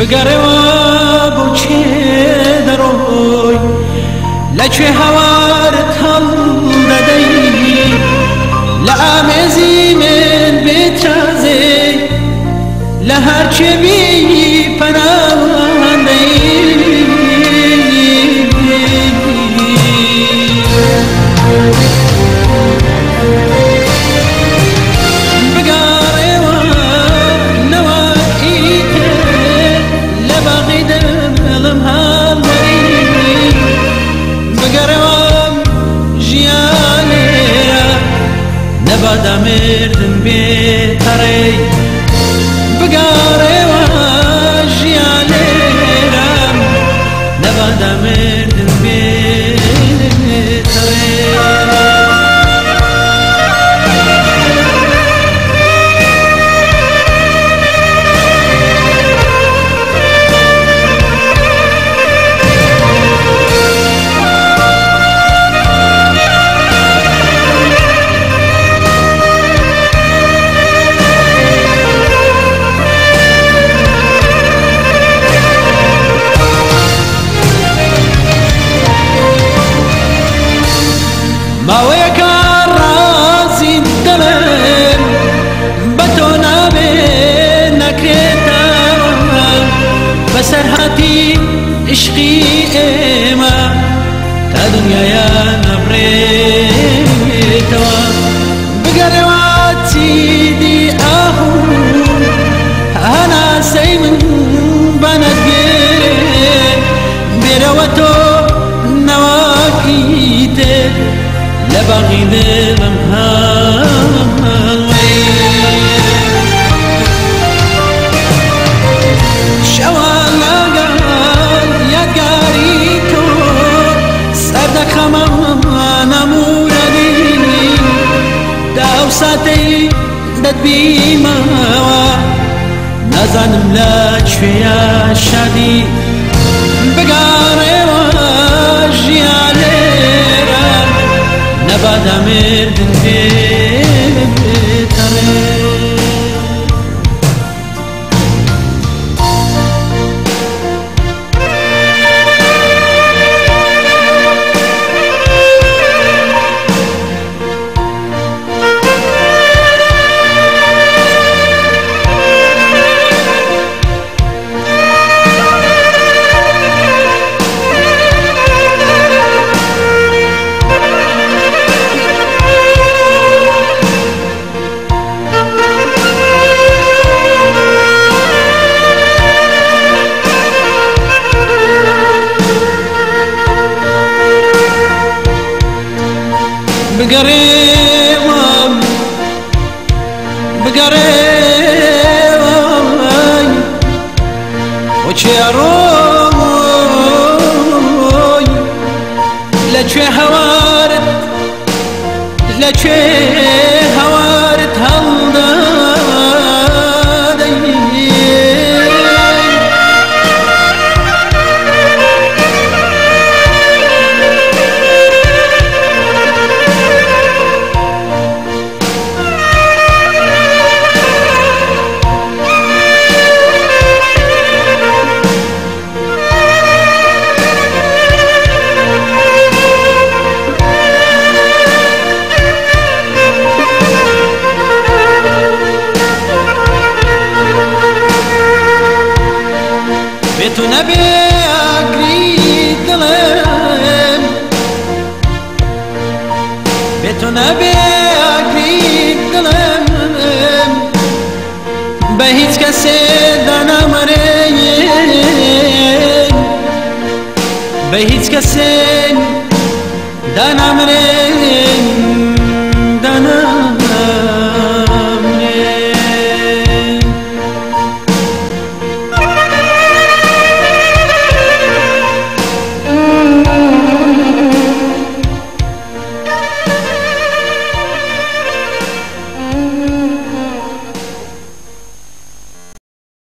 بگەڕێوە بۆ کێ دەڕۆی لەکوێ هەوارت هەڵدەدەی لە ئامێزی من بێترازێ لە هەرچێ بی پەناوەندەی بگەڕێوە نەوەک ئیتر لە باغی دڵم هەڵوەری بگەڕێوە ژیان لێرە نەبادا مردن بێتەڕێی بگەڕێوە ژیان لێرە نەبادا مردن بێتەڕێی. ماوەیەکە ڕازی دەڵێم بە تۆ نابێ نەکرێتەوە بەسەرهاتی عشقی ئێمە تا دنیایا نەبڕێتەوە بگەڕێوە چیدی ئاهوو هەناسەی من بەنەگێ بێرەوە تۆ نەوەکیتر لە باغی دڵم هەڵوەی شەوان لەگەڵ یادگاری تۆ سەردەخەمە نەمورەدی تا ئەو ساتەی دەتبیمەوە نازانم لە کوێیا شادی بگەڕێوە ژیان لێرە نەبادا مردن بێتەڕێ. بگەڕێوە بگەڕێوە بۆ کێ ئەڕۆی لەکوێ هەوارت لەکوێ هەوارت هەڵدەدەی. بێت و نەبێ ئاگری دڵم بێت و نەبێ ئاگری دڵم بە هیچ کەسێ دانامەرێن بە هیچ کەسێ دانامرێن.